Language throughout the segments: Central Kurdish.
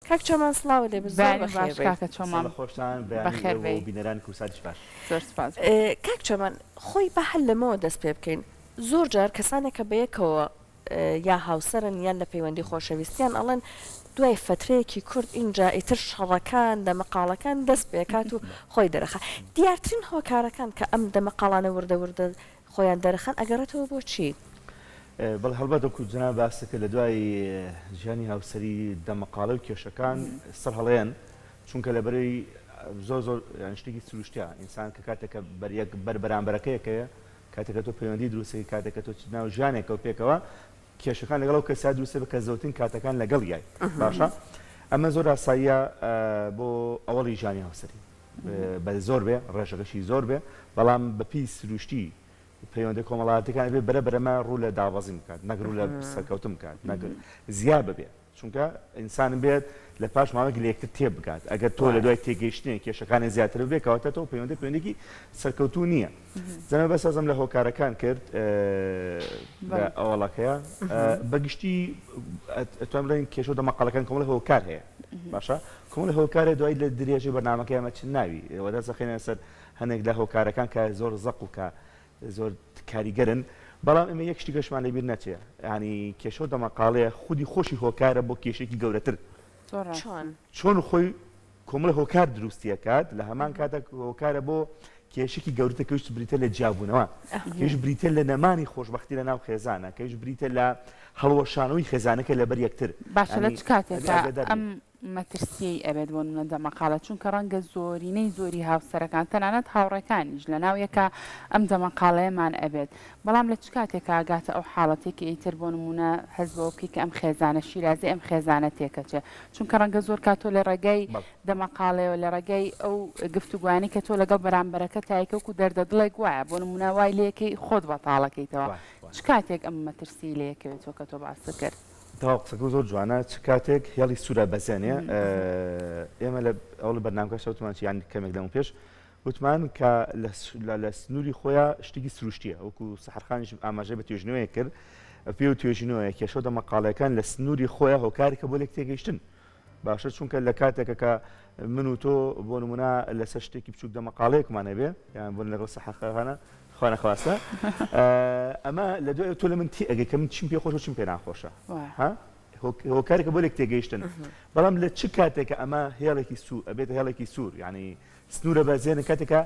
کاک چۆمان سڵاوت لێ بێت زۆر بەیانی بەخێر باش بێی. کاکە چۆمان سڵ خۆشتان بەیانی بەخێر ئێوە بێی. و بینەرانی کوردساتیش باش. زۆر سوپاس. کاک چۆمان خۆی با هەر لەمەوە دەست پێ بکەین زۆر جار کەسانێک کە بەیەکەوە یا هاوسەرن یان لە پەیوەندی خۆشەویستیان ئەڵێن دوای فەترەیەکی کورت ئینجا ئیتر شەڕەکان دەمەقاڵەکان دەست پێکات و خۆی دەرەخا دیارترین هۆکارەکان کە ئەم دەمەقاڵانە وردە وردە خۆیان دەرەخەن ئەگەڕێتەوە بۆ چی؟ بەڵێ هەڵبەت وەکو جەناب باست کرد لە دوای ژیانی هاوسەری دەمەقاڵێ و کێشەکان سەر هەڵەیەن چونکە لەبەرەی زۆر زۆر یانی شتێکی سروشتیە ئینسان کە کاتێک کە بەر یەک بەر بەرامبەرەکەیەکەیە کاتێک کە تۆ پەیوەندی دروستەکەی کاتێک کە تۆ چیت ناو ژیانێکەوە پێکەوە کێشەکان لەگەڵ ئەو کەسە دروستە بە کە زۆرترین کاتەکان لەگەڵ یای باشە ئەمە زۆر ئاساییە بۆ ئەوەڵی ژیانی هاوسەری بە زۆر بێ ڕێژەکەشی زۆر بێ بەڵام بەپی سروشتی پەیوەندە کۆمەڵایەتەکان ئەبێ بەرە بەرەمە ڕوو لە دابەزین بکات نەک ڕوو لە سەرکەوتن بکات نەک زیا ببێ چونکە ئینسان بێت لە پاش ماوەیەک لە یەکتر تێبگات ئەگەر تۆ لە دوای تێگەیشتنێک کێشەکانی زیاتر ببێ کەواتە تۆ پەیوەندی پەیوەندێکی سەرکەوتوو نییە زەمە بەس ئەزم لە هۆکارەکان کرد لە ئەوەڵەکەیە بەگشتی ئەتوان بڵێن کێشە و دەمەقاڵەکان کۆمەڵی هۆکار هەیە باشە کۆمەڵی هۆکارە دوای لە درێژەی بەرنامەکەی ئەمە چ ناوی وەدەست دەخەینە سەر هەندێک لە هۆکارەکان کە زۆر زەق و کە زۆر کاریگەرن بەڵام ئێمە یەک شتی گەشمان لەبیر نەچێ یانی کێشە و دەمەقاڵێ خودی خۆشی هۆکارە بۆ کێشێکی گەورەتر. چۆن؟ چۆن خۆی کۆمەڵی هۆکار دروستی ئەکات لە هەمان کاتە هۆکارە بۆ کێشێکی گەورەتر کەویش بریتە لە جیابوونەوە کەویش بریتە لە نەمانی خۆشبەختی لە ناو خێزانە کەویش بریتە لە هەڵوەشانەوەی خێزانەکە لەبەر یەکتر باشە لە یانی چ کاتێکا ئاگادار ئەم بێت. مەترسیەی ئەبێت بۆ نمونە دەمەقاڵە چونکە ڕەنگە زۆرینەی زۆری هاوسەرەکان تەنانەت هاوڕێکانیش لەناو یەکا ئەم دەمەقاڵەیەمان ئەبێت بەڵام لە چ کاتێکا ئەگاتە ئەو حاڵەتەی کە ئیتر بۆ نمونە هەست بەوە بکەی کە ئەم خێزانە شیرازەی ئەم خێزانە تێکەچێ چونکە ڕەنگە زۆر کات تۆ لە ڕێگای دەمەقاڵێوە لە ڕێگای ئەو گفتوگۆیانەی کە تۆ لەگەڵ بەرامبەرەکەتای کە وەکو دەردە دڵێک وایە بۆ نمونە وای لێکەی خۆت بەتاڵەکەیتەوە چ کاتێک ئەم مەترسیەی لێکەوێتەوە کە تۆ باست کرد؟ تەواو قسەکەو زۆر جوانە چ کاتێک هێڵی سوورە بەزێنێ ئێمە لە ئەوڵی بەرنامەکە شەوتمان چی یان کەمێک لەمە پێش وتمان کە لە سنووری خۆیان شتێکی سروشتیە وەکو سەحرخانیش ئاماژەی بە توێژینەوەیە کرد پێ و توێژینەوەیە کێشە و دەمەقاڵەکان لە سنووری خۆیان هۆکارێکە بۆ لێک تێگەیشتن باشە چونکە لە کاتێکە کە من و تۆ بۆ نمونە لەسەر شتێکی بچوک دەمەقاڵەیەکمان هەبێ یان بۆ لەگەڵ سەحەخانە خوا نەخواستە ئەمە لە دوای تۆ لە من تی ئەگەی کە من چیم پێ خۆش و چیم پێ ناخۆشە ها هۆکارێکە بۆ لێک تێگەیشتن بەڵام لە چ کاتێکە ئەمە هێڵێکی سوور ئەبێتە هێڵێکی سوور یعنی سنوورە بەزێنە کاتێکە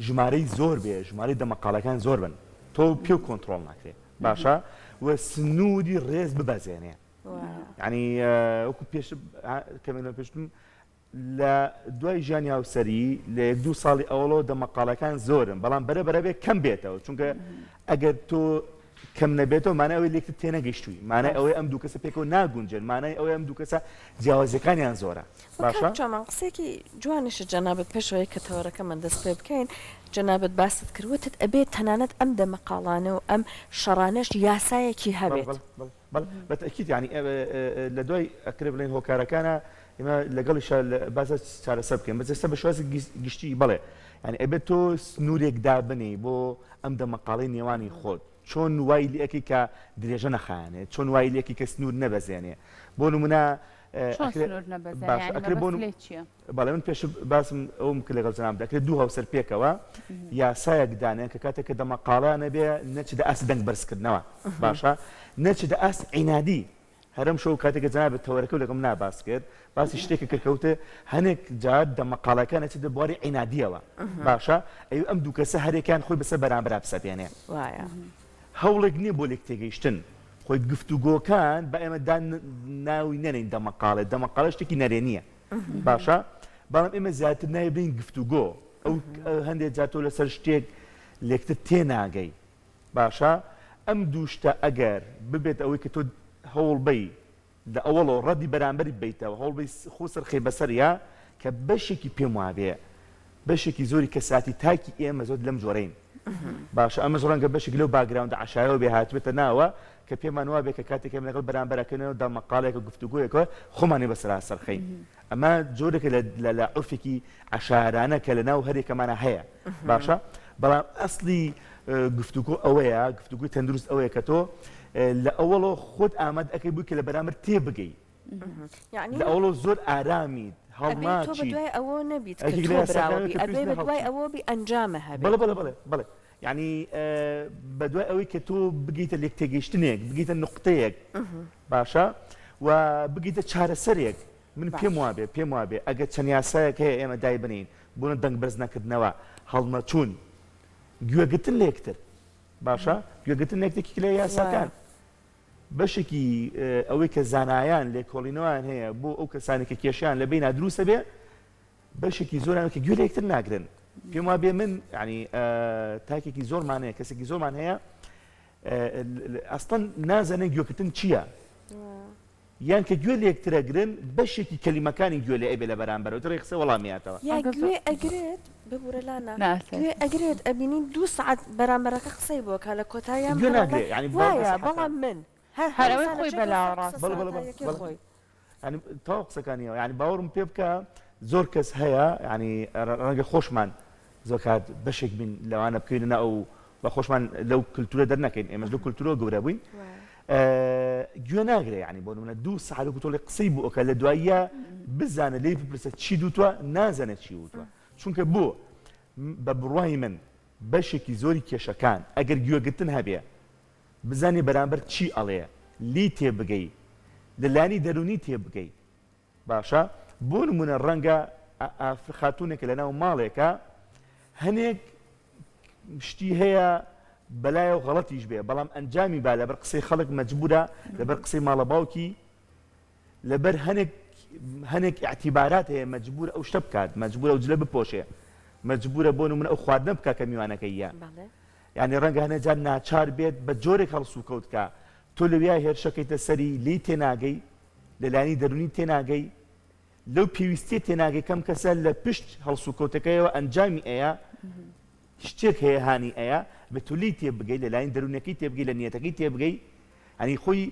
ژمارەی زۆر بێ ژمارەی دەمەقاڵەکان زۆر بن تۆ پێ کۆنترۆڵ ناکرێ باشە و سنووری ڕێز ببەزێنێ یعنی وەکو پێش کەمێک لە پێشتم لە دوای ژیانی هاوسەری لە یەک دوو ساڵی ئەوڵەوە دەمەقاڵەکان زۆرن بەڵام بەرە بەرە بێ کەم بێتەوە چونکە ئەگەر تۆ کەم نەبێتەوە مانای ئەوەی لێکتر تێنەگەیشتووی مانای ئەوەی ئەم دوو کەسە پێکەوە ناگونجێن مانای ئەوەی ئەم دوو کەسە جیاوازیەکانیان زۆرە باشە کاک چۆمان قسەیەکی جوانیشت جەنابت پێش ئەوەی کە تەوەرەکەمان دەست پێ بکەین جەنابت باست کرد وتت ئەبێ تەنانەت ئەم دەمەقاڵانە و ئەم شەڕانەش یاسایەکی هەبێت. بەڵێ بە تەئکید یانی لە دوای ئەکرێ بڵێین هۆکارەکانە ئێمە لەگەڵیشا باسە چارەسەر بکەین بەس ئێستا بە شێوازی گشتی بەڵێ یانی ئەبێت تۆ سنوورێک دابنێی بۆ ئەم دەمەقاڵەی نێوانی خۆت چۆن وای لێ ئەکەی کە درێژە نەخایەنێ چۆن وای لێ ئەکەی کە سنوور نەبەزێنێ بۆ نمونە چۆن سنوور نەبەزێنێ باشە یانی ئەکرێ بۆ مەبەست لێی چییە؟ بەڵێ من پێشتر باسم ئەوم کرد لەگەڵ جەنابت ئەکرێت دوو هاوسەر پێکەوە یاسایەک دانێن کە کاتێک کە دەمەقاڵەیان هەبێ نەچێتە ئاست دەنگ بەرزکردنەوە باشە نەچێتە ئاست عینادی هەرم شەو کاتێک کە جەنابت تەوەرەکە لەگەڵ منا باس کرد باسی شتێکە کرد کەوتە هەنێک جار دەمەقاڵەکان ئەچێتە بواری عینادیەوە باشە ئەی ئەم دوو کەسە هەرێکیان خۆی بەسەر بەرامبەرا بسەپێنێ وایە هەوڵێک نییە بۆ لێکتێگەیشتن خۆی گفتوگۆکان با ئێمە دان ناوی نەنێین دەمەقاڵێ دەمەقاڵێ شتێکی نەرێنییە باشە بەڵام ئێمە زیاتر ناوی بنین گفتوگۆ ئەو هەندێک جار تۆ لەسەر شتێک لێکتر تێناگەی باشە ئەم دوو شتە ئەگەر ببێت ئەوەی کە تۆ هەوڵ بەی لە ئەوەڵەوە ڕەدی بەرامبەری ببەیتەوە هەوڵبەی خۆ سەرخەی بەسەریا کە بەشێکی پێم وابێ بەشێکی زۆری کەساتی تاکی ئێمە زۆر لەم جۆرەین باشە ئەمەش ڕەنگە بەشێک لەو background ە عەشایەوە بێ هاتبێتە ناوە کە پێمان وابێ کە کاتێک ئێمە لەگەڵ بەرامبەرەکەنەوە دەمەقاڵێک و گفتوگۆیەکەوە خۆمانی بەسەرا سەرخەین ئەمە جۆرێکە لە لە عورفێکی عەشایەرانە کە لە ناو هەرێکەمانە هەیە باشە بەڵام ئەسلی گفتوگۆ ئەوەیە گفتوگۆی تەندروست ئەوەیە کە تۆ لە ئەوەڵەوە خۆت ئاماد ئەەکەی بووی کە لە بەرامبەر تێبگەی. یعنی لە ئەوڵەوە زۆر ئارامیت ئەبێ تۆ هەڵناچیت. بەدوای ئەوە نەبیت کە یەکێک تۆ لە براوە یاساکانە بی کە ئەبێ پێویست بەدوای نەهەڵچیت. ئەوە بی ئەنجامە هەبێت. بەڵێ بەڵێ بەڵێ بەڵێ یعنی بەدوای ئەوەی کە تۆ بگەیتە لێکتێگەیشتنێک بگەیتە نوقتەیەک باشە و بگەیتە چارەسەرێک من پێم باش. وابێ پێم وابێ ئەگەر چەند یاسایەک هەیە ئێمە دایبنێین بۆنە دەنگ بەرز نەکردنەوە هەڵنەچوون گوێگرتن لە یەکتر باشە گوێگرتن لە یەکتر یەکێک لە یاساکان بەشێکی ئەوەی کە زانایان لێکۆڵینەوەیان هەیە بۆ ئەو کەسانی کە کێشیان لە بینا دروستە بێ بەشێکی زۆریان کە گوێ لە یەکتر ناگرن پێم وا بێ من ینی تاکێکی زۆرمان هەیە کەسێکی زۆرمان هەیە ئەستەن نازانێت گوێکردن چییە؟ یان کە گوێ لە یەکترەگرن بەشێکی کەلیمەکانی گوێ لێ ئەبێ لە بەرامبەرەوە ئیتر ڕێکخسە وەڵامی یاتەوە. یا گوێ ئەگرێت ببورە لانا گوێ ئەگرێت ئەبینی دوو سەعات بەرامبەرەکە قسەی بۆ ئەکا لە کۆتاییا گوێ هەر ئەڵێ ناگرێ یانی باوەڕ وایە بە بەڵام من هەر هەر ئەوەی ئینسان خۆی ئەچێتەوە بەلاوە سەر قسە ڕاستە. بەڵێ بەڵێ بەڵێ سەرەتاییەکەی بەڵێ خۆی. یانی تەواو قسەکانی ئەوە یانی باوەڕم پێ بکە زۆر کەس هەیە یانی ڕەنگە خۆشمان زۆر کات بەشێک بین لەوانە بکەوینە ناو ئەو بە خۆشمان لەو کلتورە دەرنەکەین ئێمەش لەو کلتورەوە گەورە بووین گوێ ناگرێ یعنی بۆ نمونە دوو سەعات وەکو تۆڵی قسەی بۆ ئەکا لە دواییە بزانە لێی بپرسە چی دوتوە نازانێ چی وتوە چونکە بۆ بە بڕوای من بەشێکی زۆری کێشەکان ئەگەر گوێگرتن هەبێ بزانێ بەرامبەر چی ئەڵێ لێی تێبگەی لە لانی دەرونی تێبگەی باشە بۆ نمونە ڕەنگە خاتونێک لەناو ماڵێکە هەنێک شتی هەیە بەلایەوە غەڵەتیش بێ بەڵام ئەنجامی با لەبەر قسەی خەڵک مەجبورە لەبەر قسەی ماڵە باوکی لەبەر هەنێک هەنێک ئیعتیبارات هەیە مەجبورە ئەو شتە بکات مەجبورە ئەو جلە بپۆشێ مەجبورە بۆ نمونە ئەو خواردنە بکات کە میوانەکەیە یعنی ڕەنگە هەنێ جار ناچار بێت بە جۆرێک هەڵسوکەوت کە تۆ لەویا هێرشەکەیتە سەری لێی تێناگەی لە لایەنی دەروونی تێناگەی لەو پێویستیە تێناگەی کەم کەسە لە پشت هەڵسوکەوتەکەیەوە ئەنجامی ئەیا شتێک هەیە هانی ئەیا بە تۆ لێی تێبگەی لە لایەن دەروونەکەی تێبگەی لە نیەتەکەی تێبگەی ئەنی خۆی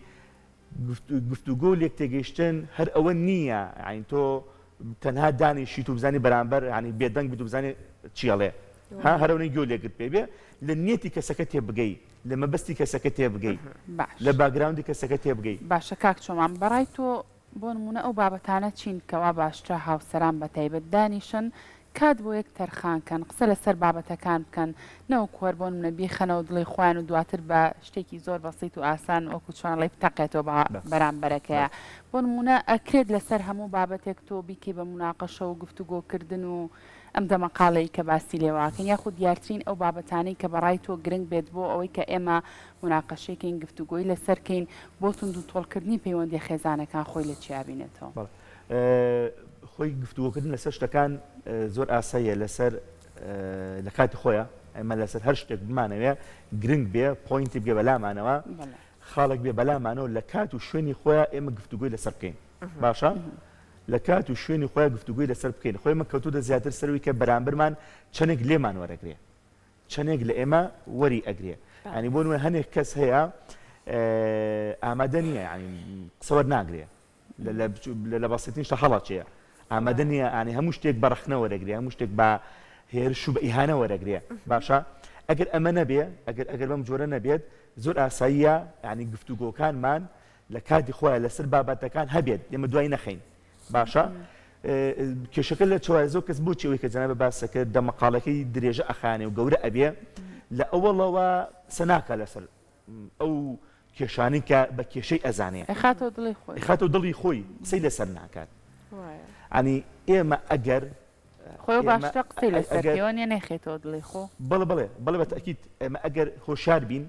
گفتوگۆ و لێکتێگەیشتن هەر ئەوە نییە یانی تۆ تەنها دانیشیت و بزانی بەرامبەر یانی بێدەنگ بیت و بزانی چی ئەڵێ ها هەر ئەوەی گوێ لێگرت پێ بێ لە نیەتی کەسەکە تێبگەی لە مەبەستی کەسەکە تێبگەی باش لە background ی کەسەکە تێبگەی. باشە کاک چۆمان بەڕای تۆ بۆ نموونە ئەو بابەتانە چین کەوا باشترە هاوسەران بەتایبەت دانیشن کات بۆ یەک تەرخان کەن قسە لەسەر بابەتەکان بکەن نەوەکو هەر بۆ نمونە بیخەنەوە دڵی خۆیان و دواتر بە شتێکی زۆر بەسیت و ئاسان وەکو چۆن ئەڵێی بتەقێتەوە بە بەرامبەرەکەیا بۆ نمونە ئەکرێت لەسەر هەموو بابەتێک تۆ بیکەی بە موناقەشە و گفتوگۆ کردن و ئەم دەمەقاڵێی کە باسی لێوەکەین یاخود دیارترین ئەو بابەتانەی کە بەڕای تۆ گرنگ بێت بۆ ئەوەی کە ئێمە موناقەشەی کەین گفتوگۆی لەسەر کەین بۆ توندوتۆڵکردنی پەیوەندیە خێزانەکان خۆی لە چیا بینێتەوە؟ بەڵێ خۆی گفتوگۆکردن لەسەر شتەکان زۆر ئاساییە لەسەر لە کاتی خۆیە ئێمە لەسەر هەر شتێک بمانەوێ گرنگ بێ point ی بگە بەلامانەوە خاڵێک بێ بەلامانەوە لە کات و شوێنی خۆیان ئێمە گفتوگۆی لەسەر بکەین باشە لە کات و شوێنی خۆیان گفتوگۆی لەسەر بکەین خۆی مە کەوتوتە زیاتر سەروی کە بەرامبەرمان چەندێک لێمان وەرەگرێ چەنێک لە ئێمە وەری ئەگرێ ینی بۆ نمونە هەنێک کەس هەیە ئامادە نییە ینی قسە وەرناگرێ لە بەسیترین شتە هەڵەچێ ئامادە نییە ینی هەموو شتێک بە ڕەخنە وەرەگرێ هەموو شتێک بە هێرش و بە ئیهانە وەرەگرێ باشە ئەگەر ئەمە نەبێ ئەگەر ئەگەر بەم جۆرە نەبێت زۆر ئاساییە ینی گفتوگۆکانمان لە کاتی خۆیان لەسەر بابەتەکان هەبێت ئێمە دوای نەخەین باشە کێشەکە لە چوایە زۆر کەس بۆچی ئەوەی کە جەنابت باست کرد دەمەقاڵەکەی درێژە ئەخانێ و گەورە ئەبێ لە ئەوەڵەوە قسە ناکا لەسەر ئەو کێشانەی کە بە کێشەی ئەزانێ ئەیخاتەوە دڵی خۆی ئەیخاتەوە دڵی خۆی قسەی لەسەر ناکات ئەنی ئێمە ئەگەر خۆی باشترە قسەی لەسەر پێوە نیە نەیخێتەوە دڵی خۆ. بەڵێ بەڵێ بەڵێ بە تەئکید ئێمە ئەگەر هۆشیار بین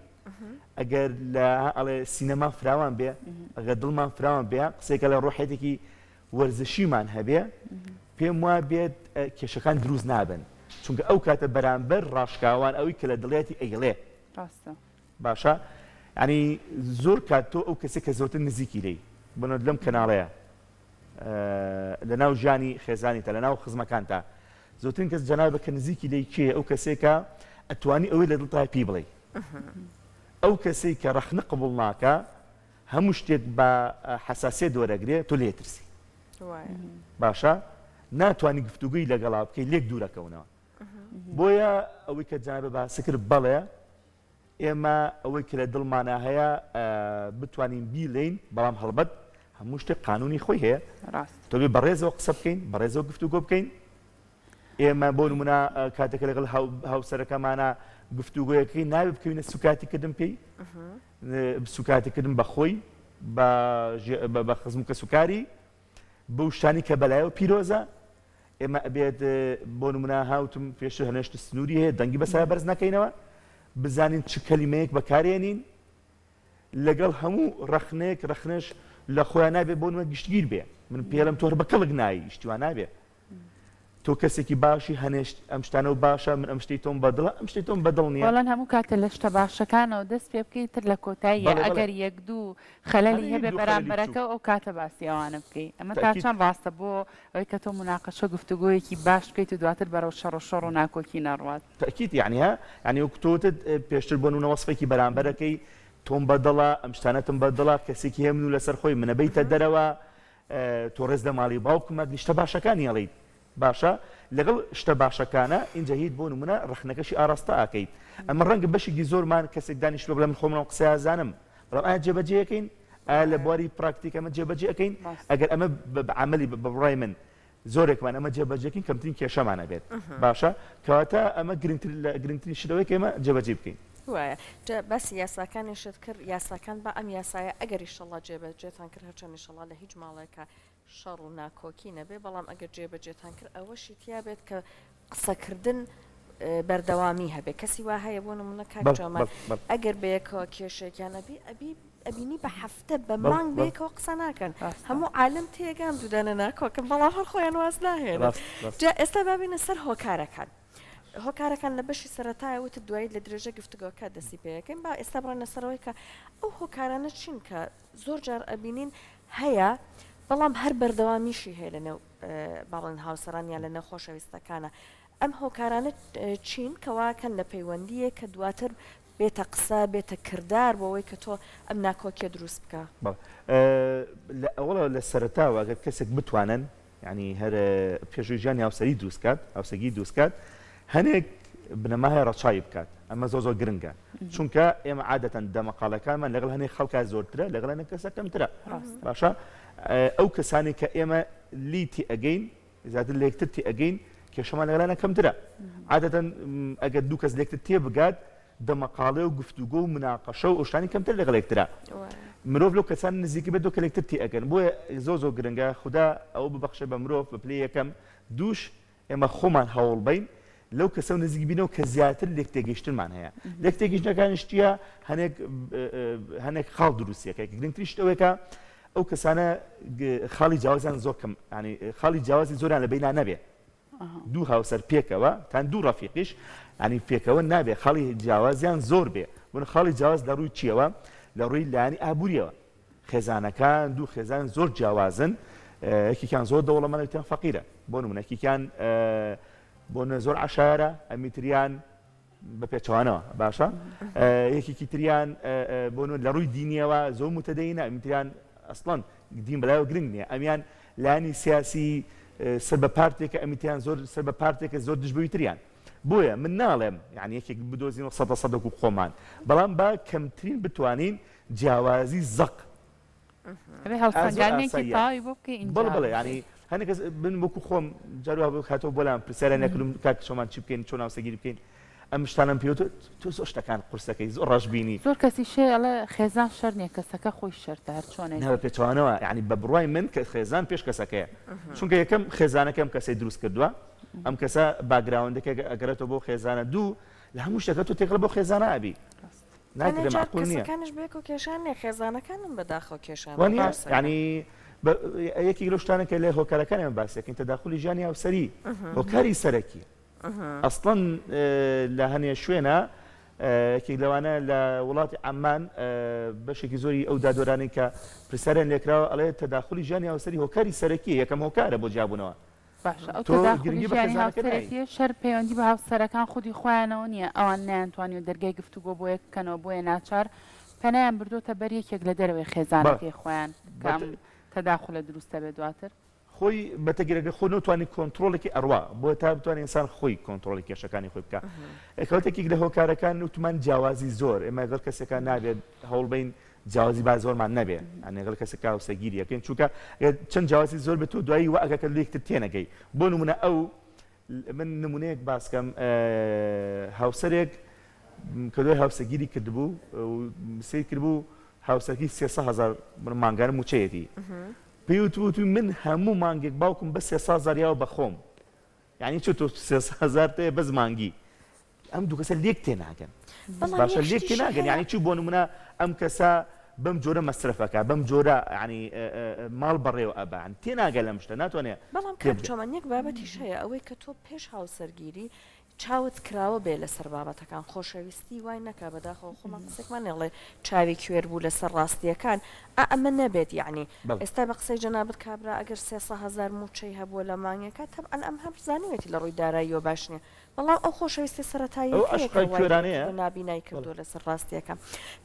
ئەگەر لە ئەڵێ سینەما فراوان بێ ئەگەر دڵمان فراوان بێ قسێکە لە ڕۆحێتێکی وەرزشیمان هەبێ پێم وا بێت کێشەکان دروست نابن چونکە ئەو کاتە بەرامبەر ڕاشکاوان ئەوی کە لە دڵیەتی ئەیڵێ ڕاستە باشە ینی زۆر کات تۆ ئەو کەسێک کە زۆرتر نزیکی لی بنە لەم کەناڵەیە لەناو ژیانی خێزانیتە لەناو خزمەکانتا زۆرترین کەس جەنابە کە نزیکی لێی کێیە ئەو کەسێکە ئەتوانی ئەوەی لە دڵتا پێی بڵێی ئەو کەسەی کە ڕەخنە قبوڵ ناکا هەموو شتێک بە حەساسیەت وەرەگرێ تۆ لێ ترسی باشە ناتوانانی گفتوگوی لەگەڵا بکەی لێک دوورەکەونەوە بۆیە ئەوەی کە جەنابە باسی کرد بەڵێ ئێمە ئەوەی کە لە دڵمانا هەیە بتوانین بیڵێین، بەڵام هەڵبەت هەموو شتێک قانونی خۆی هەیە. ڕاست. تۆ بێ بەڕێزەوە قسە بکەین، بەڕێزەوە گفتوگۆ بکەین. ئێمە بۆ نمونە کاتێک لەگەڵ هاوسەرەکەمانە گفتوگۆیەکەی ناوێ بکەوینە سوکاتیکردن پێی سوکاتیکردن بە خۆی بە خزم و کەسوکاری بەو شتانی کە بەلایەوە پیرۆزە ئێمە ئەبێت بۆ نمونە هاوتم پێشتر هەنێشت سنووری هەیە دەنگی بەسا بەرز نەکەینەوە بزانین چ کەلیمەیەک بەکارێنین لەگەڵ هەموو ڕەخنەیەک ڕەخنەش لە خۆیان نابێ بۆ نمونە گشتگیر بێ من پێڵم تۆ هەر بە کەڵک نایی شتی وا نابێ تۆ کەسێکی باشی هەنێشت ئەم شتانە و باشە من ئەم شتەی تۆم بەدڵە ئەم شتەی تۆم بەدڵ نییە. بەڵێن هەموو کاتێ لە شتە باشەکانەوە دەست پێ بکەی تر لە کۆتاییا بەڵێ بەڵێ. ئەگەر یەک دوو خەلەلی هەر یەک هەبێ دوو خەلەلی بچووک. بەرامبەرەکە ئەو کاتە باسی ئەوانە بکەی ئەمە تا تەئکید. چەند ڕاستە بۆ ئەوەی کە تۆ موناقەشە گفتوگۆیەکی باش بکەیت و دواتر بەرەو شەڕ و شۆڕ و ناکۆکی نەڕوات. تەئکید یەعنی ها یەعنی وەکو تۆ وتت پێشتر بۆ نمونە وەسفێکی بەرامبەرەکەی تۆم بەدڵە ئەم شتانەتم بەدڵە کەسێکی هێمن و لەسەر خۆی منە بەیتە دەرەوە تۆ ڕێز لە ماڵی باوکم ئەگری شتە باشەکانی ئەڵێیت باشە لەگەڵ شتە باشەکانە ئینجا هیت بۆ نمونە ڕەخنەکەشی ئاڕاستە ئەکەیت ئەمە ڕەنگە بەشێکی زۆرمان کەسێک دانیشتوە بڵێ من خۆم ئەم قسەیە ئەزانم بەڵام ئایا جێبەجێ ئەکەین ئایا لە بواری پراکتیک ئەمە جێبەجێ ئەکەین ئەگەر ئەمە بە عەمەلی بە بڕوای من زۆرێکمان ئەمە جێبەجێکەین کەمترین کێشەمان ئەبێت باشە کەواتە ئەمە گرنگتر لە گرنگترین شت ئەوەیە کە ئێمە جێبەجێی بکەین. وایە جا باسی یاساکانیشت کرد یاساکان با ئەم یاسایە ئەگەر ئیشەڵا جێبەجێتان کرد هەرچەند ئیشەڵا لە هیچ ماڵێکا شەڕ و ناکۆکی نەبێ بەڵام ئەگەر جێبەجێتان کرد ئەوەشی تیا بێت کە قسەکردن بەردەوامی هەبێ کەسی وا هەیە بۆ نمونە کاک جۆمان ئەگەر بەیەکەوە کێشێکیان ئەبی ئەبی ئەبینی بە هەفتە بە مانگ بەیەکەوە قسە ناکەن هەموو عالم تێگام دوودانە ناکۆکن بەڵام هەر خۆیان واز ناهێنن جا ئێستا بابینە سەر هۆکارەکان هۆکارەکان لە بەشی سەرەتایە وتت دوایی لە درێژە گفتوگۆکە دەستی پێەکەین با ئێستا بڕۆینە سەرەوەی کە ئەو هۆکارانە چین کە زۆر جار ئەبینین هەیە بەڵام هەر بەردەوامیشی هەیە لە نێو با بڵێن هاوسەران یان لە نێو خۆشەویستەکانە ئەم هۆکارانە چین کە واکەن لە پەیوەندییەک کە دواتر بێتە قسە بێتە کردار بۆ ئەوەی کە تۆ ئەم ناکۆکیە دروست بکا؟ بەڵێ لە ئەوەڵەوە لە سەرەتاوە گەر کەسێک بتوانن یانی هەر پێشووی ژیانی هاوسەری دروست کات هاوسەرگیری دروست کات هەنێک بنەما هەیە ڕەچاوی بکات ئەمە زۆر زۆر گرنگە چونکە ئێمە عادەتەن دەمەقاڵەکانمان لەگەڵ هەنێک خەڵکا زۆرترە لەگەڵ هەنێک کەسە کەمترە باشە ئەو کەسانی کە ئێمە لی تێئەگەین زیاتر لە یەکتر تێئەگەین کێشەمان لەگەڵیانە کەمترە عادەتەن ئەگەر دوو کەس لێکتر تێبگات دەمەقاڵێ و گفتوگۆ و مناقەشە و ئەو شتانی کەمتر لەگەڵ یەکترە مرۆڤ لەو کەسان نزیک بێت کە لێکتر تێئەگەن بۆیە زۆر زۆر گرنگە خودا ئەوە ببەخشێ بە مرۆڤ بە پلەی یەکەم دووش ئێمە خۆمان هەوڵ بەین لەو کەسەو نزیک بینەوە کە زیاتر لێک تێگەیشتنمان هەیە لێک تێگەیشتنەکانیش چییە هەنێک هەنێک خاڵ دروستیەکە گرنگترین شت ئەوەیە کە ئەو کەسانە خاڵی جیاوازیان زۆر کەم ینی خاڵی جیاوازی زۆریان لە بەینا نەبێ دوو هاوسەر پێکەوە تان دوو ڕەفیقیش ینی پێکەوە نابێ خاڵی جیاوازیان زۆر بێ بۆ خاڵی جیاواز لە ڕووی چیەوە لە ڕووی لایەنی ئابووریەوە خێزانەکان دوو خێزان زۆر جیاوازن یەکێکیان زۆر دەوڵەمەنە یەکیان فەقیرە بۆ نمونە یەکێکیان بۆ نمونە زۆر عەشایەرە ئەمی تریان بە پێچەوانەوە باشە یەکێکی تریان بۆ نمونە لە ڕووی دینیەوە زۆر متدەینە ئەمی تریان ئەسڵەن دین بەلایەوە گرنگ نییە ئەمیان لایەنی سیاسی سەر بە پارتێکە ئەمی تریان زۆر سەر بە پارتێکە زۆر دژ بەوی تریان بۆیە من ناڵێم یعنی یەکێک بدۆزینەوە سەدە سەد وەکو خۆمان بەڵام با کەمترین بتوانین جیاوازی زەق ئەبێ ئا زۆر هەڵسەنگاندنێکی ئاساییە تەواوی بۆ بکەی ئینجا بەڵێ بەڵێ یانی هەندێک کەس من وەکو خۆم جار وا بوو هاتەوە بۆ لام پرسیاریان نەکردم کاک چۆمان چی بکەین چۆن هاوسەرگیری بکەین ئەم شتانەم پێ وت تۆ زۆر شتەکان قورسەکەی زۆر ڕەشبینی. زۆر کەسیش هەیە ئەڵێ خێزان شەرت نییە کەسەکە خۆی شەرتە هەر چۆنێک نا بە بێت. پێچەوانەوە یانی بە بڕوای من کە خێزان پێش کەسەکەیە چونکە یەکەم خێزانەکە ئەم کەسەی دروست کردووە ئەم کەسە background ەکە ئەگەڕێتەوە بۆ خێزانە دوو لە هەموو شتەکە تۆ تێکەڵ بەو خێزانە ئەبی هەنێ ناکرێ جار مەعقول نییە. کەسەکانیش بەیەکەوە کێشەیان نییە خێزانەکانن بەداخەوە کێشەیان وا لەگەڵ نییە؟ هاوسەرەکان. یانی یەکێک لەو شتانە کە لە هۆکارەکانی ئێمە باسی ئەکەین تەداخولی ژیانی هاوسەری هۆکاری سەرەکیە ئەسڵەن لە هەنێ شوێنە یەکێک لەوانە لە وڵاتی عەممان بەشێکی زۆری ئەو دادوەرانەی کە پرسیاریان لێکراوە ئەڵێ تەداخولی ژیانی هاوسەری هۆکاری سەرەکیە یەکەم هۆکارە بۆ جیابوونەوە باشە ئەو تۆ تەداخولی گرنگی بە ژیانی خێزانەکەت نای. هاوسەرێتیە شەر پەیوەندی بە هاوسەرەکان خودی خۆیانەوە نیە ئەوان نەیانتوانیوە دەرگای گفتوگۆ بۆ یەک بکەنەوە بۆیە ناچار پەنایان بردۆتە بەر یەکێک لە دەرەوەی بەڵێ خێزانەکەی خۆیان کە بە ئەم تەداخولە دروست دەبێت دواتر. خۆی بە تەگرەگە خۆ نەتوانی کۆنتڕۆڵێکی ئەڕوا بۆیە تا بتوانێت ئینسان خۆی کۆنتڕۆڵی کێشەکانی خۆی بکا کەواتە یەکێک لە هۆکارەکان وتمان جیاوازی زۆر ئێمە لەگەڵ کەسێکا نابێت هەوڵبەین. جیاوازی با زۆرمان نەبێ یانی لەگەڵ کەسێک هاوسەرگیری ئەکەین چونکە چەند جیاوازی زۆر بێت تۆ دوایی وا ئەکا کە لێکتر تێنەگەی بۆ نمونە ئەو من نمونەیەک باسکەم هاوسەرێک کە دوای هاوسەرگیری کردبوو سیر کردبوو هاوسەرکی 300 هزار مانگانە موچەیەتی پێی وتبوو من هەموو مانگێک باوکم بە 300 هزار یاوە بەخۆم یانی چۆ تۆ 300 هزار تێ بەس مانگی ئەم دوو کەسە لێک تێناگەن بەڵام باشە یەک لێک شتیشی تێناگەن هەیە یعنی چی بۆ نمونە ئەم کەسە بەم جۆرە مەسرەفەکە بەم جۆرە یعنی ماڵ بەڕێوە ئەبا یعنی تێناگە لەم شتە ناتوانێ بەڵام کاک تێبگە چۆمان یەک بابەتیش هەیە ئەوەی کە تۆ پێش هاوسەرگیری چاوت کراوە بێ لەسەر بابەتەکان خۆشەویستی وای نەکا بەداخەوە خۆمان قسێکمان نیە ئەڵێ چاوی کوێر بوو لەسەر ڕاستیەکان ئا ئەمە نەبێت یەعنی بەڵێ. ئێستا بە قسەی جەنابت کابرا ئەگەر 300 هەزار موچەی هەبووە لە مانگێکا تەبعەن ئەم هەم زانیوێتی لە ڕووی داراییەوە باش نیە بەڵام ئەو خۆشەویستیە ئەو سەرەتاییەکەیە کە عەشقە وای کوێرانەیە لێکردووە نابینای بەڵێ. کردووە لەسەر ڕاستیەکە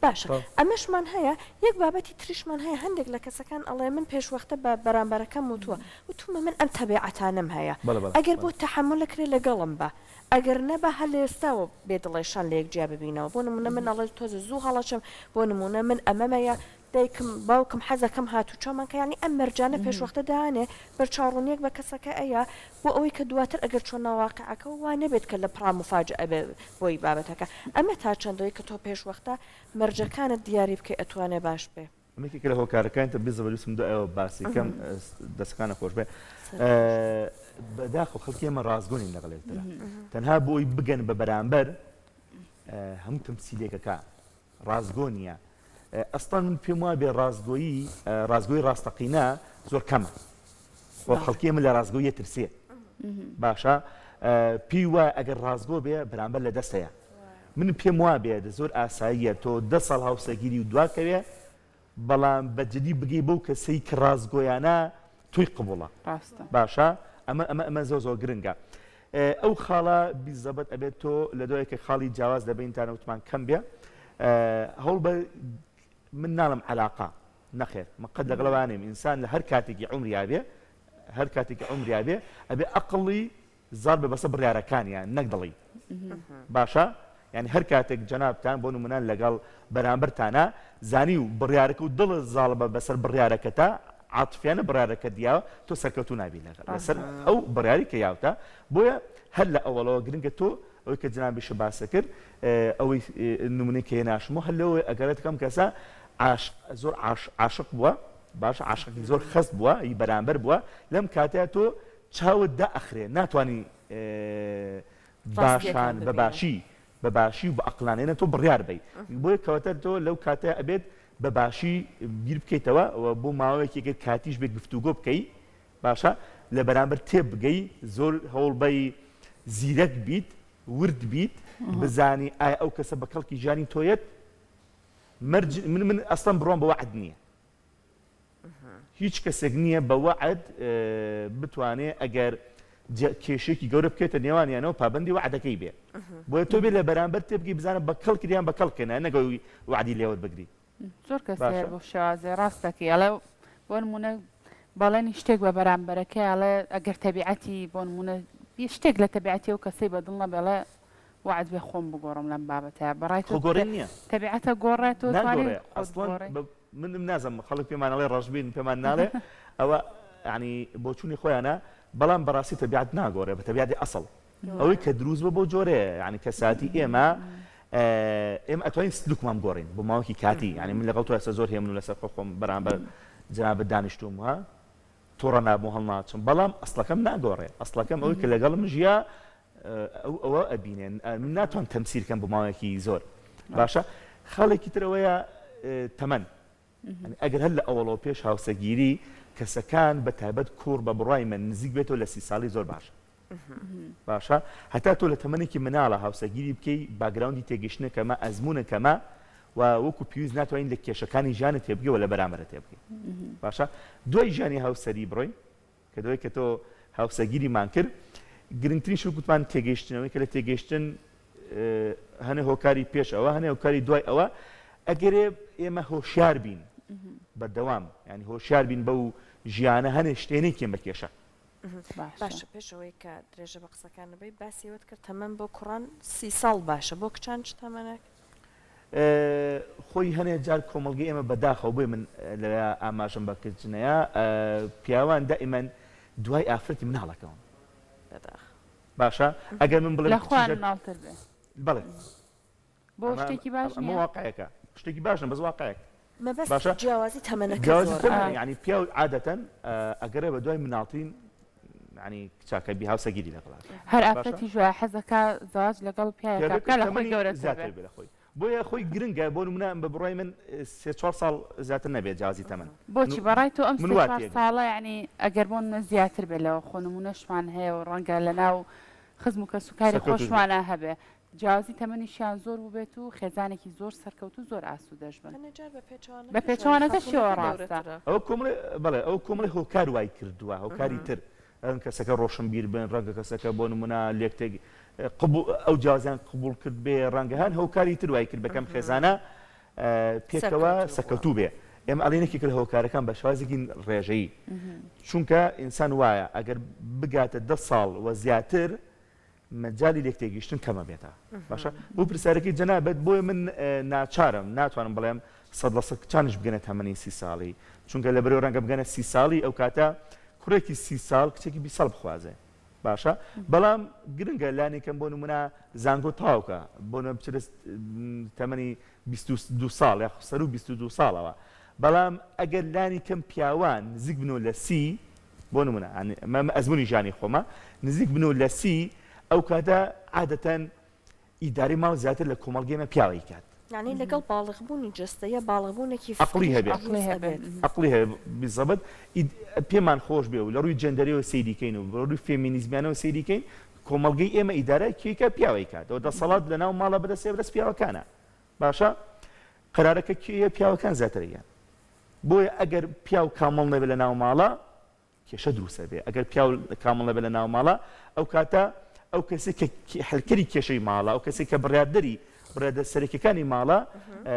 باشە تەواو. ئەمەشمان هەیە یەک بابەتی تریشمان هەیە هەندێک لە کەسەکان ئەڵێ من پێشوەختە بە بەرامبەرەکەم وتووە وتومە من ئەم تەبیعەتانەم هەیە بەڵێ بەڵێ ئەگەر بەڵێ. بۆت تەحەمول ئەکرێ لەگەڵم بە ئەگەر نەبا هەر لە ئێستاوە بێ دڵێشان لە یەک جیا ببینەوە بۆ نمونە من ئەڵێ تۆزێ زوو هەڵەچم بۆ نمونە من ئەمەم هەیە دایکم باوکم حەزەکەم هاتوچۆمان کە یانی ئەم مەرجانە پێشوەختە دانێ بەرچاوڕوونیەک بە کەسەکە ئەیا بۆ ئەوەی کە دواتر ئەگەر چۆنە واقیعەکەوە وا نەبێت کە لە پڕا موفاجئە بێ بۆی بابەتەکە ئەمە تا چەندەوەی کە تۆ پێشوەختە مەرجەکانت دیاری بکەی ئەتوانێ باش بێ. ئەمە یەکێکە لە هۆکارەکانی تر بزە بەلوسم دوای ئەوە باسی کەم دەستەکانت خۆش بێ بەداخەوە خەڵکی ئێمە ڕاستگۆ نین لەگەڵ یەکترا تەنها بۆی بگەن بە بەرامبەر هەموو تەمسیلێکەکە ڕاستگۆ نییە ئەسڵەن من پێم وابێ ڕاستگۆیی ڕاستگۆی ڕاستەقینە زۆر کەمە و خەڵکی ئێمە لە ڕاستگۆیە ترسێ باشە پێی وایە ئەگەر ڕاستگۆ بێ بەرامبەر لە دەستەیە من پێم وابێ زۆر ئاساییە تۆ دە ساڵ هاوسەرگیری و دواکەوێ بەڵام بە جدی بگەی بەو کەسەی کە ڕاستگۆیانە تۆی قبوڵە ڕاستە. باشە ئەمە ئەمە ئەمە زۆر زۆر گرنگە ئەو خاڵە بیزەبت ئەبێت تۆ لە دوای کە خاڵی جیاواز لە بینتانە وتمان کەم بێ هەوڵ بە من ناڵم علاقە نەخێر من قەت لەگەڵ وانیم ئینسان لە هەر کاتێکی عمریا بێ هەر کاتێکی عمریا بێ ئەبێ ئەقڵی زاڵ بێ بەسەر بڕیارەکانیان نەک دڵی باشە یانی هەر کاتێک جەنابتان بۆ نمونە لەگەڵ بەرامبەرتانە زانی و بڕیارەکە و دڵت زاڵ بە بەسەر بڕیارەکەتا عاتفیانە بڕیارەکە دیاوە تۆ سەرکەوتوو نابی لەگەڵ لەسەر ئەو بڕیاری کە یاوتە بۆیە هەر لە ئەوەڵەوە گرنگە تۆ ئەوەی کە جەنابیشە باسە کرد ئەوەی نمونەی کە هێناشمەوە هەر لەوەی ئەگەرێت کەم کەسە عاشق زۆر عاشق بووە باش عاشقی زۆر خەست بووە ی بەرامبەر بووە لەم کاتەیە تۆ چاوت دائەخرێ ناتوانی ڕاستیەکان باشان بە ببینی. باشی بە باشی و بە ئەقلانەیە تۆ بڕیار بەی بۆیە کەواتە تۆ لەو کاتەیا ئەبێت بە باشی بیر بکەیتەوە و بۆ ماوەیەکی گەر کاتیش بێت گفتوگۆ بکەی باشە لە بەرامبەر تێبگەی زۆر هەوڵ بەی زیرەک بیت ورد بیت بزانی ئایا ئەو کەسە بە کەڵکی ژیانی تۆ یەت مەرج من من ئەسڵەن بڕوام بە وەعد نییە هیچ کەسێک نییە بە وەعد بتوانێ ئەگەر کێشێکی گەورە بکێتە نێوانیانەوە پابندی وەعدەکەی بێ بۆیە تۆ بێ لە بەرامبەر تێبگەی بزانە بە کەڵک یان بە کەڵکە نا نەگەوی وەعدی لێوەر بگری زۆر کەس هەیە بۆ شێوازێ ڕاستەکەی ئەڵێ بۆ نمونە بەڵێنی شتێک بە بەرامبەرەکەی ئەڵێ ئەگەر تەبیعەتی بۆ نمونە شتێک لە تەبیعەتی ئەو کەسەی بە دڵ نەبێ ئەڵێ وەعد بێ خۆم بگۆڕم لەم بابەتە بەڕای تۆ خۆ گۆڕین نییە تەبیعەتە گۆڕێت تۆ توانی ناگۆڕێ خۆت ئەسڵەن بگۆڕی بە منم نازم خەڵک پێمان ئەڵێ ڕەشبین پێمان ناڵێ ئەوە یعنی بۆچوونی خۆیانە بەڵام بەڕاستی تەبیعەت ناگۆڕێ بە تەبیعەتی ئەسڵ ئەوەی کە دروست بە بۆ جۆرەیە یعنی کەساتی ئێمە ئێمە ئەتوانین سلوکمان بگۆڕین بۆ ماوەکی کاتی یعنی من لەگەڵ تۆ ئێستا زۆر هێمن و لەسەر خۆ خۆم بەرامبەر جەنابت دانیشتووم ها توڕە نابم و هەڵناچم بەڵام ئەسڵەکەم ناگۆڕێ ئەسڵەکەم ئەوەی کە لەگەڵم ژیا ئەو ئەوە ئەبینێ من ناتوان تەمسیل کەم بۆ ماوەیەکی زۆر باشە خاڵێکی تر ئەوەیە تەمەن ئەگەر هەر لە ئەوەڵەوە پێش هاوسەگیری کەسەکان بە تایبەت کوڕ بە بڕای من نزیک بێتەوە لە سی ساڵی زۆر باشە باشە هەتا تۆ لە تەمەنێکی مناڵە هاوسەگیری بکەی background ی تێگەشتنە کەمە ئەزمونە کەمە و وەکو پێویست ناتوانین لە کێشەکانی ژیانە تێبگەوە لە بەرامبەرە تێبگەی باشە دوای ژیانی هاوسەری بڕۆین کە دوای کە تۆ هاوسەرگیریمان کرد گرنگترین شت گوتمان تێگەیشتنەوەی کە لە تێگەیشتن هەنێ هۆکاری پێش ئەوە هەنێ هۆکاری دوای ئەوە ئەگەرێ ئێمە هۆشیار بین بەردەوام ینی هۆشیار بین بەو ژیانە هەنێ شتێنێکێن بە کێشە باشە پێشەوەی کە درێژە بە قسەکان بی باسی وت کرد تەمەن بۆ کوڕان سی ساڵ باشە بۆ کچان چ تەمەنێک؟ خۆی هەنێ جار کۆمەڵگەی ئێمە بەداخەوە بۆیە من لەوێ ئاماژەم بە کردنەیە پیاوان دائیمەن دوای ئافرەتی مناڵەکەون. بەداخ. باشە ئەگەر من بڵێم لە خۆیان مناڵتر بێ. بەڵێ. بۆ شتێکی باش نییە؟ ئەمە واقعێکە شتێکی باش نیە بەس واقعێک. مەبەست باشە جیاوازی تەمەنەکە جیاوازی زۆرە. تەمەنە یانی پیاو عادەتەن ئەگەرێ بە دوای مناڵترین یانی کچاکە بی هاوسەگیری لەگەڵا کە هەر باشە ئافرەتیش وایە حەزەکا زەواج لەگەڵ پیاوێکا پیاوێک بکا لە خۆی تەمەنی گەورەتر بێ. زیاتر بێ لە خۆی بۆیە خۆی گرنگە بۆ نمونە بە بڕوای من سێ چوار ساڵ زیاتر نەبێت جیاوازی تەمەن بۆچی بەڕای تۆ ئەم من سێ وا چوار تێگەم. ساڵە یانی ئەگەر بۆ نمونە زیاتر بێ لەوە خۆ نمونەشمان هەیە و ڕەنگە لەناو خزم و کەسوکاری سەرکەوتوش بێ. خۆشمانا هەبێ جیاوازی تەمەنیشیان زۆر بووبێت و خێزانێکی زۆر سەرکەوتوو زۆر ئاسوودەش بن. هەنێ جار بە بە پێچەوانەکەشەوە پێچەوانەکەشیەوە خاتوونەکە ڕاستە. گەورەترە. ئەوە کۆمەڵێ بەڵێ ئەوە کۆمەڵێ هۆکار وای کردووە هۆکاری تر ڕەنگە کەسەکە ڕۆشنبیر بن ڕەنگە کەسەکە بۆ نمونە لێکتێک قبوڵ ئەو جیاوازیان قبوڵ کرد بێ ڕەنگە هەن هۆکاری تر وای کرد بە کەم خێزانە پێکەوە سەرکەوتوو بووە. سەرکەوتوو بێ ئێمە ئەڵێین یەکێکە لە هۆکارەکان بە شێوازێکی ڕێژەیی چونکە ئینسان وایە ئەگەر بگاتە دە ساڵ و زیاتر مەجالی لێک تێگەیشتن کەم ئەبێتە باشە بۆ پرسیارەکەی جەنابت بۆیە من ناچارم ناتوانم بڵێم 100% کچانیش بگەنە تەمەنی سی ساڵی چونکە لە بەرەوە ڕەنگە بگەنە سی ساڵی ئەو کاتە کوڕێکی سی ساڵ کچێکی 20 ساڵ بخوازێ باشە بەڵام گرنگە لانی کەم بۆ نمونە زانکۆ تاوکە بۆ نمونە بچێتە تەمەنی 22 ساڵ یاخود سەرو 22 ساڵەوە بەڵام ئەگەر لانی کەم پیاوان نزیک بنەوە لە سی بۆ نمونە ئەمە ئەزمونی ژیانی خۆمە نزیک بن و لە سی ئەو کاتە عادەتەن ئیدارەی ماڵ زیاتر لە کۆمەڵگەی ئێمە پیاو ئەیکات. یانی لەگەڵ باڵغ بوونی جەستەیە باڵغ بوونێکی ئەقڵی فکریش هەبێ دروست ئەبێت. ئەقڵی هەبێ بیزەبت پێمان خۆش بێ و لە ڕووی جێندەریەوە سەیری کەین و لە ڕووی فێمینیزمیانەوە سەیری کەین کۆمەڵگەی ئێمە ئیدارە کێ کە پیاو ئەیکات و دەسەڵات لە ناو ماڵە بەدەست بەدەست پیاوەکانە باشە قەرارەکە کێیە پیاوەکان زیاتر ئەیەن بۆیە ئەگەر پیاو کامڵ نەبێت لە ناو ماڵا کێشە دروست ئەبێ ئەگەر پیاو کامڵ نەبێت لە ناو ماڵا ئەو کاتە ئەو کەسێک کە حلکەری کێشەی ماڵە ئەو کەسێک کە بڕیاردەری بڕیاردەر سەرەکیەکانی ماڵە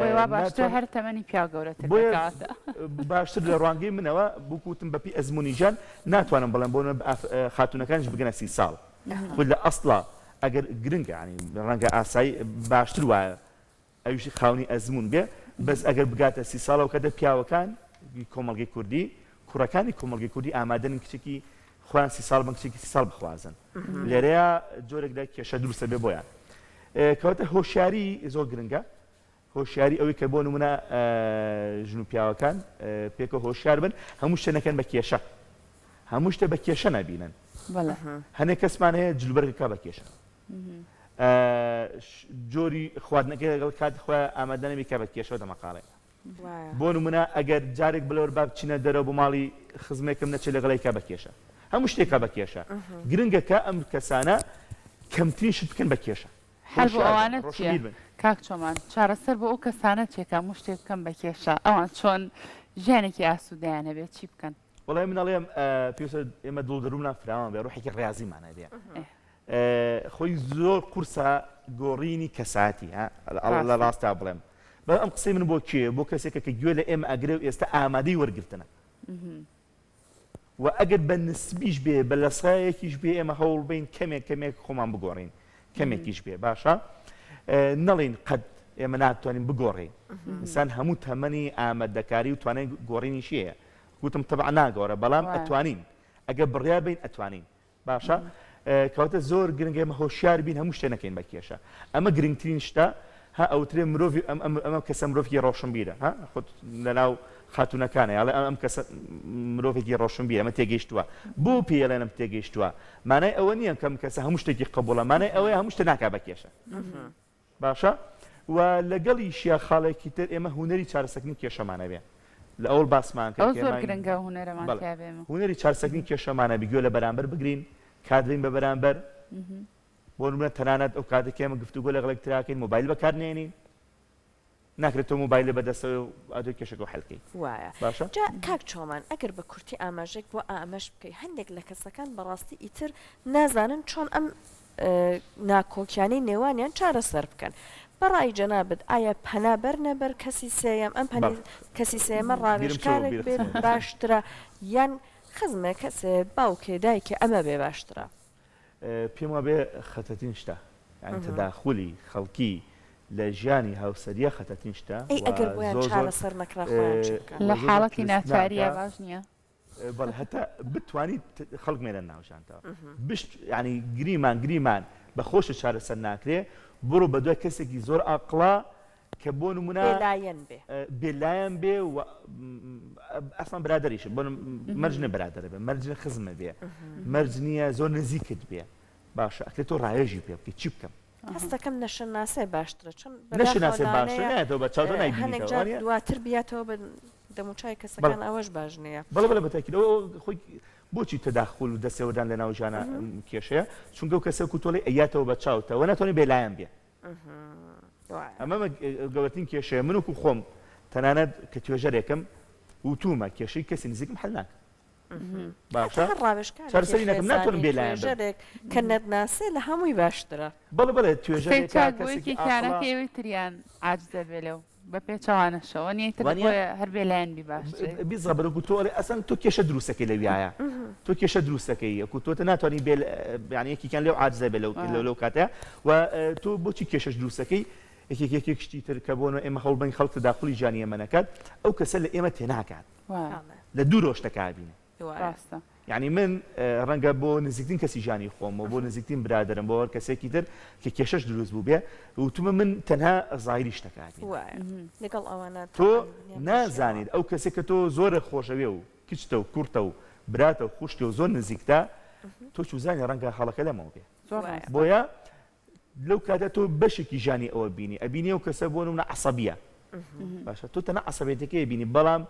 بۆیە وا باشترە هەر تەمەنی پیاو گەورەتر بۆیە بێت. باشتر لە ڕوانگەی منەوە بووکوتم بەپی ئەزمموونی ژیان ناتوانم بڵێم بۆ خاتوونەکانیش بگەنە سی ساڵ خود لە ئەسڵا ئەگەر گرنگە ینی ڕەنگە ئاسایی باشتر وایە ئەویش خاوەنی ئەزموون بێ بەس ئەگەر بگاتە سی ساڵ ئەوکاتە پیاوەکان ی کۆمەڵگەی کوردی کوڕەکانی کۆمەڵگەی کوردی ئامادەنن کچێکی خۆیان سی ساڵ بن کچێکی سی ساڵ بخوازن لێرەیە جۆرێک لە کێشە دروستە بێ بۆیان کەواتە هۆشیاری زۆر گرنگە هۆشیاری ئەوەی کە بۆ نمونە ژن و پیاوەکان پێکە هۆشیار بن هەموو شتێ نەکەن بە کێشە هەموو شتێ بە کێشە نەبینن هەنێک کەسمان هەیە جلوبەرگەکە بە کێشە جۆری خواردنەکەی لەگەڵ کاتی خۆیان ئامادە نەبی کە بە کێشەوە دەمەقاڵێ بۆ نمونە ئەگەر جارێک بلەوەر با بچینە دەرەوە بۆ ماڵی خزمێکم نەچێت لەگەڵی کە بە کێشە هەموو شتێکە بە کێشە گرنگە کە ئەم کەسانە کەمترین شت بکەن بە کێشە حەل بۆ ئەوانە چییە کاک چۆمان چارەسەر بۆ ئەو کەسانە چیە کە هەموو شتێک بکەن بە کێشە ئەوان چۆن ژیانێکی ئاسوودەیان هەبێت چی بکەن؟ وەڵای من ئەڵێم پێویستە ئێمە دڵ و دەروونمان فراوان بێ ڕۆحێکی ڕیازیمان هەبێ خۆی زۆر قورسە گۆڕینی کەساتی ها لە ڕاستا بڵێم بە ئەم قسەی من بۆ کێ بۆ کەسێکە کە گوێ لە ئێمە ئەگرێ و ئێستا ئامادەی وەرگرتنە و ئەگەر بە نسبیش بێ بە لەسایەکیش بێ ئێمە هەوڵ بین کەمێک کەمێک خۆمان بگۆڕین کەمێکیش بێ باشە نەڵین قەت ئێمە ناتوانین بگۆڕین ئینسان هەموو تەمەنی ئامادەکاری و توانای گۆڕینیشی هەیە گوتم تەبعەن ناگۆڕێ بەڵام ئەتوانین ئەگەر بڕیار بین ئەتوانین باشە کەواتە زۆر گرنگە ئێمە هۆشیار بین هەموو شتێ نەکەین بە کێشە ئەمە گرنگترین شتە ها ئەوترێ مرۆڤی ئەم ئەم ئەمە کەسە مرۆڤی ڕۆشنبیرە ها خۆت لەناو خاتوونەکانە یاڵێ ئەم ئەم کەسە مرۆڤێکی ڕۆشنبیرە ئەمە تێگەیشتووە بۆ پێی ئەڵێن ئەم تێگەیشتووە مانای ئەوە نییە کە ئەم کەسە هەموو شتێکی قبوڵە مانای ئەوەیە هەموو شتێ ناکا بە کێشە باشە و لەگەڵیشیا خاڵێکی تر ئێمە هونەری چارەسەکردنی کێشەمان هەبێ لە ئەوڵ باسمان کرد ئەوە کە زۆر ئێمە گرنگە هونەرەمان بەڵێ تیا بێ ئێمە. هونەری چارەسەکردنی کێشەمان هەبێ گوێ لە بەرامبەر بگرین کات بەین بە بەرامبەر بۆ نمونە تەنانەت ئەو کاتێک کە ئێمە گفتوگۆ لەگەڵ یەکترا کەین مۆبایل بەکار نێنین ناکرێت تۆ مۆبایلە بەدەستەوە و ئەتۆ کێشەکە حل کەی وایە باشە جا کاک چۆمان ئەگەر بە کورتی ئاماژەێک بۆ ئامەش بکەی هەندێک لە کەسەکان بەڕاستی ئیتر نازانن چۆن ئەم ناکۆکیانەی نێوانیان چارەسەر بکەن بەڕای جەنابت ئایا پەنا بەرنە بەر کەسی سێیەم ئەم پەنی بەڵێ کەسی سێیەمە بیرم چۆوە ڕاوێژکارێک بیرم بێت چۆوە باشترە یان خزمێ کەسێ باوکێ دایکێ ئەمە بێ باشترە؟ پێم وابێ خەتەرترین شتە یانی تەداخولی خەڵکی. لە ژیانی هاوسەریە خەتەرترین شتە ئەی و ئەگەر بۆیان زۆر زۆر چارەسەر نەکرا خۆیان چ بکەن؟ و لە زۆر زۆر حاڵەتی ناچارییا ترسناکە. باش نییە؟ بەڵێ هەتا بتوانیت خەڵک مێنە ناو ژیانتەوە بشت یعنی گریمان گریمان بە خۆشت چارەسەر ناکرێ بڕۆ بەدوای کەسێکی زۆر ئاقڵا کە بۆ نمونە بێلایەن بێ. بێلایەن بێ و ئەسڵەن برادەریشە بۆ مەرج نیە برادەرە بێ مەرج نیە خزمە بێ مەرج نییە زۆر نزیکت بێ باشە ئەکرێت تۆ ڕاوێژی پێ بکەیت چی بکەم هەست دەکەم نەشناسێ باشترە چون نەشناسێ بەداخەوە باشترە لەوانەیە نایەتەوە بە چاو تۆ هەنێک نایبینیتەوە جار وانیە دواتر بیاتەوە بە دەموچاوی بەڵێ کەسەکان ئەوەش باش نییە. بەڵێ بەڵێ بەتاکید ئەوە خۆی بۆچی تەداخول و دەستێوەردان لەناو ژیانا کێشەیە چونکە ئەو کەسە وەکو تۆ ڵێی ئەیاتەوە بە چاوتەوە ناتوانێ بێلایەن بێ ئەمە گەورەترین کێشەیە من وەکو خۆم تەنانەت کە توێژەرێکم وتومە کێشەی کەسی نزیکم حل ناکەم باشە چارەسەری ناکەم ناتوانم بێلایەن توێژەرێک کە نەتناسێ لە هەمووی باشترە بەڵێ بەڵێ توێژەرێک چاک بۆ یەکێکیانەکەی ئەوی تریان عاجز دەبێ لەو بە پێچەوانەشەوە نیە ئیتر بۆیە هەر بێلایەن بی باشترە. بیزەبر وەکو تۆ ئەڵێ ئەسڵەن تۆ کێشە دروستەکەی لەویایە تۆ کێشە دروستەکەی وەکو تۆ ناتوانانی بێ یعنی یەکێکیان لێو عاجزە بێ لەو لەو کاتەیە و تۆ بۆچی کێشەش دروستەکەی یەکێک یەکێک شتی تر کە بۆ ئێمە هەوڵ بەین خەڵک تەداخولی ژیانی ئێمە نەکات ئەو کەسە لە ئێمە تێناگات لە دوورەوە شتەکە ئەبینێ ڕاستە. یانی من ڕەنگە بۆ نزیکترین کەسی ژیانی خۆم و بۆ نزیکترین برادەرم بۆ هەر کەسێکی تر کە کێشەش دروست بوو بێ وتومە من تەنها زاهیری شتەکە ئەبینم. وایە لەگەڵ ئەوانە تۆ نازانیت ئەو کەسێک کە تۆ زۆرە خۆشەوێ و کچتە و کوڕتە و براتە و خوشکە و زۆر نزیکتە تۆ چوزانی ڕەنگە هەڵەکە لەمەوە بێ بۆیە لەو کاتە تۆ بەشێکی ژیانی ئەوە بینی ئەبینی ئەو کەسە بۆ نمونە عەسەبیە باشە تۆ تەنها عەسەبێتەکەی بینی بەڵام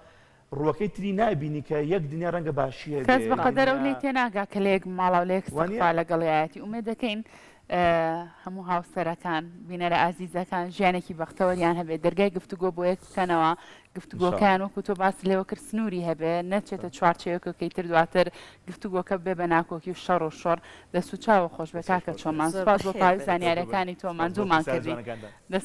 ڕووەکەی تری نابینی کە یەک دنیا ڕەنگە باشی هەبێ کەس بەقەدەر ئەو لێی تێناگا کە لە یەک ماڵا و لە یەک سەقفا لەگەڵیایەتی ئومێد دەکەین هەموو هاوسەرەکان بینەرە ئازیزەکان ژیانێکی بەختەوەریان هەبێت دەرگای گفتوگۆ بۆ یەک بکەنەوە گفتوگۆکەیان وەکو تۆ باست لێوە کرد سنووری هەبێ نەچێتە چوارچێوەکەی تر دواتر گفتوگۆکە ببێ بە ناکۆکی و شەڕ و شۆڕ. دەست و چاوت خۆش بێ کاکە چۆمان. سوپاس بۆ تەواوی زانیاریەکانی تۆ ماندوومان کردی. دەست.